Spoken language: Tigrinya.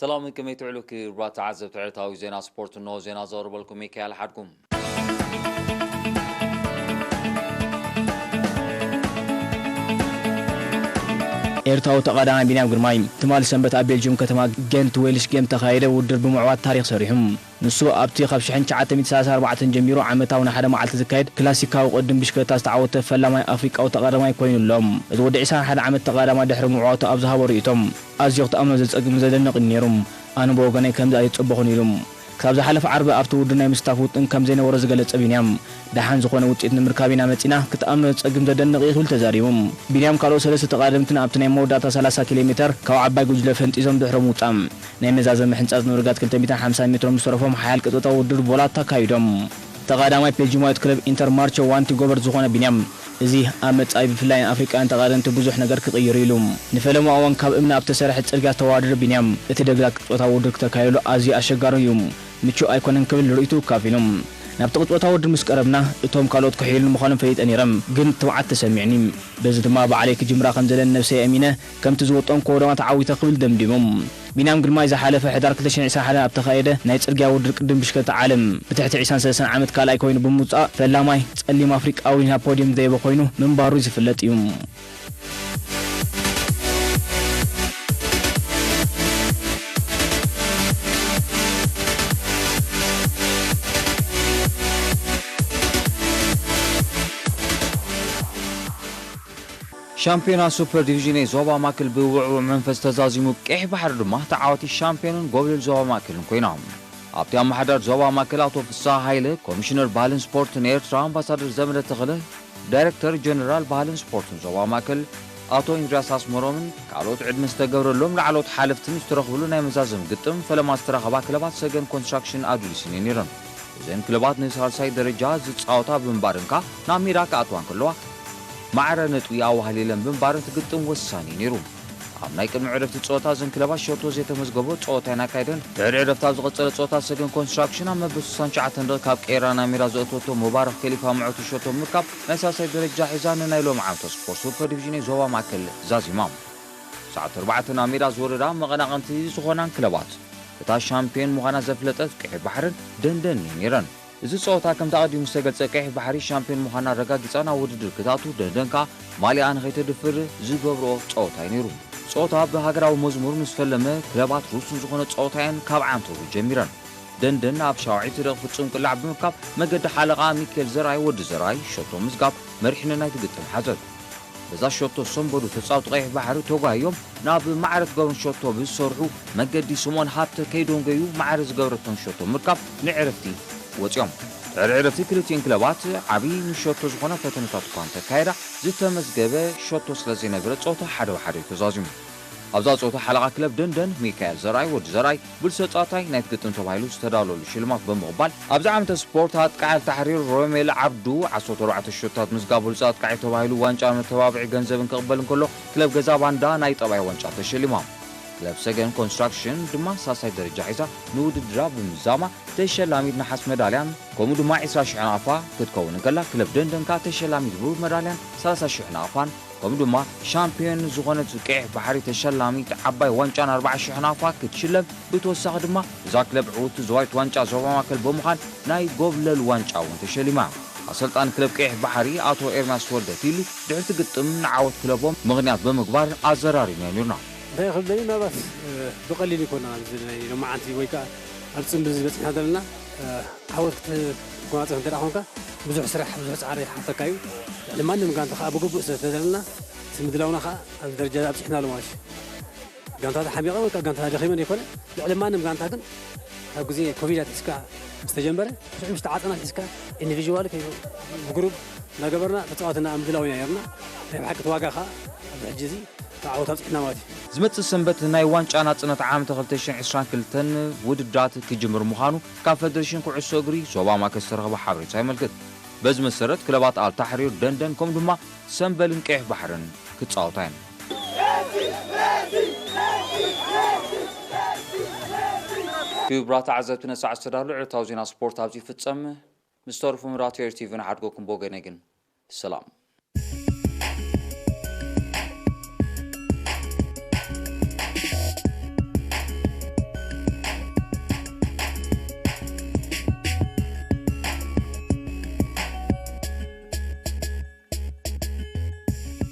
ሰላም፣ ከመይ ትውዕሉ ክቡራት ተዓዘብቲ ዕለታዊ ዜና ስፖርት? እንሆ ዜና ዘቕርበልኩም ሚካኤል ሓድጉም። ኤርትራዊ ተቐዳማይ ቢንያም ግርማይ ትማሊ ሰንበት ኣብ ቤልጅየም ከተማ ገንት ዌልሽ ጌም ተኻየደ ውድድር ብምዕዋት ታሪኽ ሰሪሑ። ንሱ ኣብቲ ካብ ሽሕን ትሽዓተ ሚእትን ሰላሳን ኣርባዕተን ጀሚሩ ዓመታዊ ንሓደ መዓልቲ ዝካየድ ክላሲካዊ ቅድድም ብሽክለታ ዝተዓወተ ፈላማይ ኣፍሪቃዊ ተቐዳማይ ኮይኑ ኣሎ። እዚ ወዲ ዕስራን ሓደን ዓመት ተቐዳማይ ድሕሪ ምዕዋቱ ኣብ ዝሃቦ ርእይቶ፣ ኣዝዩ ክትኣምኖ ዘጸግምን ዘደንቕን ነይሩ። ኣነ ብወገነይ ከምዚ ኣይጸበኹን ኢሉ። ክሳብ ዝሓለፈ ዓርቢ ኣብቲ ውድድር ናይ ምስታፍ ውጥን ከም ዘይነበሮ ዝገለጸ ቢንያም፣ ደሓን ዝኾነ ውጽኢት ንምርካብ ኢና መጺና፣ ክትኣምኖ ዘጸግም ዘደንቕ እዩ ክብል ተዛሪቡ። ቢንያም ካልኦት ሰለስተ ተቐዳደምትን ኣብቲ ናይ መወዳእታ ሰላሳ ኪሎ ሜተር ካብ ዓባይ ጉጅለ ፈንጢዞም ድሕሮም ውጻእ ናይ መዛዘሚ ሕንጻጽ ንርጋት ክልተ ሚእትን ሓምሳን ሜትሮ ምስ ተረፎም ሓያል ቅጽበታዊ ውድድር ቮላታ ኣካይዶም። ተቐዳማይ ቤልጂማዊት ክለብ ኢንተርማርቸ ዋንቲ ጎበርት ዝኾነ ቢንያም፣ እዚ ኣብ መጻኢ ብፍላይ ንኣፍሪቃውያን ተቐዳደምቲ ብዙሕ ነገር ክቕይር ኢሉ። ንፈለማ እዋን ካብ እምኒ ኣብ ተሰርሐ ጽርግያ ዝተወዳደረ ቢንያም፣ እቲ ደግዳግ ቅጽበታዊ ውድድር ክተካየሉ ኣዝዩ ኣሸጋሪ እዩ፣ ምቹእ ኣይኮነን ክብል ርእይትኡ ኣካፊሉ። ናብቲ ቅጽበታዊ ውድድር ምስ ቀረብና፣ እቶም ካልኦት ክሕይሉ ንምዃኖም ፈሊጠ ነይረ፣ ግን ትብዓት ተሰሚዑኒ። በዚ ድማ ባዕለይ ክጅምራ ከም ዘለኒ ነብሰይ ኣሚነ፣ ከምቲ ዝወጠንክዎ ድማ ተዓዊተ ክብል ደምዲሙ። ቢንያም ግርማይ ዝሓለፈ ሕዳር ክልተ ሽሕን ዕስራን ሓደን ኣብ ተኻየደ ናይ ጽርግያ ውድድር ቅድድም ብሽክለታ ዓለም ብትሕቲ ዕስራን ሰለስተን ዓመት ካልኣይ ኮይኑ ብምውጻእ ፈላማይ ጸሊም ኣፍሪቃዊ ናብ ፖድየም ዝደየበ ኮይኑ ምንባሩ ዝፍለጥ እዩ። ሻምፒዮና ሱፐር ዲቪዥን ኤ ዞባ ማእከል ብውዕዉዕ መንፈስ ተዛዚሙ፣ ቀይሕ ባሕሪ ድማ ተዓዋቲ ሻምፒዮንን ጎብለል ዞባ ማእከልን ኮይና። ኣብቲ ኣመሓዳሪ ዞባ ማእከል ኣቶ ፍስሃ ሃይለ፣ ኮሚሽነር ባህልን ስፖርትን ኤርትራ ኣምባሳደር ዘመደ ተኽለ፣ ዳይሬክተር ጀነራል ባህልን ስፖርትን ዞባ ማእከል ኣቶ ኢንድርያስ ኣስመሮምን ካልኦት ዕድመ ዝተገብረሎም ላዕለዎት ሓለፍትን ዝተረኽብሉ ናይ መዛዘሚ ግጥም ፈለማ ዝተረኸባ ክለባት ሰገን ኮንስትራክሽን ኣዱሊስን እየን ነይረን። እዘን ክለባት ንሳልሳይ ደረጃ ዝጻወታ ብምንባረን ከኣ ናብ ሜዳ ክኣትዋ እንከለዋ ማዕረ ነጥቢ ኣዋህሊለን ብምንባረን እቲ ግጥም ወሳኒ ነይሩ። ኣብ ናይ ቅድሚ ዕረፍቲ ጸወታ እዘን ክለባት ሸቶ ዘይተመዝገቦ ጸወታ እየን ኣካይደን። ድሕሪ ዕረፍቲ ኣብ ዝቐጸለ ጸወታ ሰገን ኮንስትራክሽን ኣብ መበል ስሳን ትሽዓተን ደቂቕ ካብ ቀይራ ናብ ሜዳ ዘእተወቶ ሙባረኽ ከሊፋ ምዕወቲ ሸቶ ብምርካብ ናይ ሳልሳይ ደረጃ ሒዛ ንናይ ሎሚ ዓመት ስፖርት ሱፐር ዲቪዥን ዞባ ማእከል ዛዚማ። ሰዓት ኣርባዕተ ናብ ሜዳ ዝወረዳ መቐናቕንቲ ዝኾናን ክለባት እታ ሻምፒዮን ምዃና ዘፍለጠት ቀይሕ ባሕርን ደንደን እየን ነይረን። እዚ ጸወታ ከምቲ ኣቐዲሙ ዝተገልጸ ቀይሕ ባሕሪ ሻምፒዮን ምዃና ኣረጋጊጻ ናብ ውድድር ክትኣቱ፣ ደንደን ከኣ ማልያኣ ንኸይተድፍር ዝገብርኦ ጸወታ እዩ ነይሩ። ጸወታ ብሃገራዊ መዝሙር ምስ ፈለመ፣ ክለባት ርሱን ዝኾነ ጸወታ እየን ካብ ዓንተሩ ጀሚረን። ደንደን ኣብ ሻውዓይቲ ደቂቕ ፍጹም ቅላዕ ብምርካብ መገዲ ሓለቓ ሚካኤል ዘርኣይ ወዲ ዘርኣይ ሸቶ ምዝጋብ መሪሕነት ናይቲ ግጥም ሓዘት። በዛ ሸቶ ሰንበዱ ተጻወቲ ቀይሕ ባሕሪ ተጓዮም ናብ ማዕረ ትገብሮም ሸቶ ብዝሰርሑ መገዲ ስምኦን ሃብተ ከይደንገዩ ማዕረ ዝገብረቶም ሸቶ ምርካብ ንዕረፍቲ ወጺኦም። ድሕሪ ዕረፍቲ ክልቲኤን ክለባት ዓቢ ንሸቶ ዝኾነ ፈተነታት እኳ እንተካየዳ፣ ዝተመዝገበ ሸቶ ስለ ዘይነበረ ጸወታ ሓደ ብሓደ እዩ ተዛዚሙ። ኣብዛ ጸወታ ሓለቓ ክለብ ደንደን ሚካኤል ዘርኣይ ወዲ ዘርኣይ ብሉጽ ተጻዋታይ ናይቲ ግጥም ተባሂሉ ዝተዳለወሉ ሽልማት ብምቕባል፣ ኣብዚ ዓመተ ስፖርት ኣጥቃዒ ኣልታሕሪር ሮሜል ዓብዱ ዓሰርተ ኣርባዕተ ሸቶታት ምዝጋብ ብሉጽ ኣጥቃዒ ተባሂሉ ዋንጫን መተባብዒ ገንዘብን ክቕበል እንከሎ፣ ክለብ ገዛ ባንዳ ናይ ጠባይ ዋንጫ ተሸሊማ። ክለብ ሰገን ኮንስትራክሽን ድማ ሳልሳይ ደረጃ ሒዛ ንውድድራ ብምዛማ ተሸላሚት ነሓስ መዳልያን ከምኡ ድማ ዕስራ ሽሕ ናቕፋ ክትከውን እንከላ፣ ክለብ ደንደን ከኣ ተሸላሚት ብሩር መዳልያን ሰላሳ ሽሕ ናቕፋን ከምኡ ድማ ሻምፒዮን ዝኾነት ቀይሕ ባሕሪ ተሸላሚት ዓባይ ዋንጫን ኣርባዓ ሽሕ ናቕፋ ክትሽለም፣ ብተወሳኺ ድማ እዛ ክለብ ዕውቲ ዞባዊት ዋንጫ ዞባ ማእከል ብምዃን ናይ ጎብለል ዋንጫ እውን ተሸሊማ። ኣሰልጣኒ ክለብ ቀይሕ ባሕሪ ኣቶ ኤርምያስ ወልደ ፊሊ ድሕርቲ ግጥም ንዓወት ክለቦም ምኽንያት ብምግባር ኣዘራሪብና ነይርና። እንታይ ክብል ደልዩ፣ ምናልባት፣ እ፣ ብቐሊል ይኮና ኣብዚ ናይ ሎማዓንቲ ወይ ከዓ ኣብ ጽምብል ዝበጽሕና ዘለና፣ እ፣ ዓወት ክትጎናጸፍ እንተ ደኣ ኮንካ ብዙሕ ስራሕ፣ ብዙሕ ጻዕሪ ይሓተካ እዩ። ልዕሊ ማንም ጋንታ ከዓ ብግቡእ ስለ ተዘለና፣ እቲ ምድላውና ከዓ ኣብዚ ደረጃ ኣብጺሕና ኣሎ ማለት እዩ። ጋንታታት ሓሚቐን ወይ ከዓ ጋንታታት ደኺመን ኣይኮነ። ልዕሊ ማንም ጋንታ ግን ካብ ግዜ ኮቪድ ኣትሒዝካ ምስ ተጀመረ፣ ሽዑ ምስ ተዓጸና ኣትሒዝካ ኢንዲቪዥዋል ከይኑ ብግሩፕ እናገበርና ተጻዋትና ኣብ ምድላው ኢና ነርና። ናይ ብሓቂ እቲ ዋጋ ከዓ ኣብዚ ሕጂ እዚ ተዓወት ኣብጺሕና ማለት እዩ። ዝመጽእ ሰንበት ናይ ዋንጫ ናጽነት ዓመተ ክልተ ሽሕን ዕስራን ክልተን ውድድራት ክጅምር ምዃኑ ካብ ፈደሬሽን ኩዕሶ እግሪ ዞባ ማእከል ዝተረኸበ ሓበሬታ የመልክት። በዚ መሰረት ክለባት ኣል ታሕሪር ደንደን ከምኡ ድማ ሰምበልን ቀይሕ ባሕርን ክጻወታ እየን። ክቡራት ተዓዘብቲ፣ ነሳዕ ዝተዳሉ ዕለታዊ ዜና ስፖርት ኣብዚ ይፍጸም። ምስ ተርፉ ምራት ኤር ቲቪ ንሓድጎኩም ብወገነይ ግን ሰላም።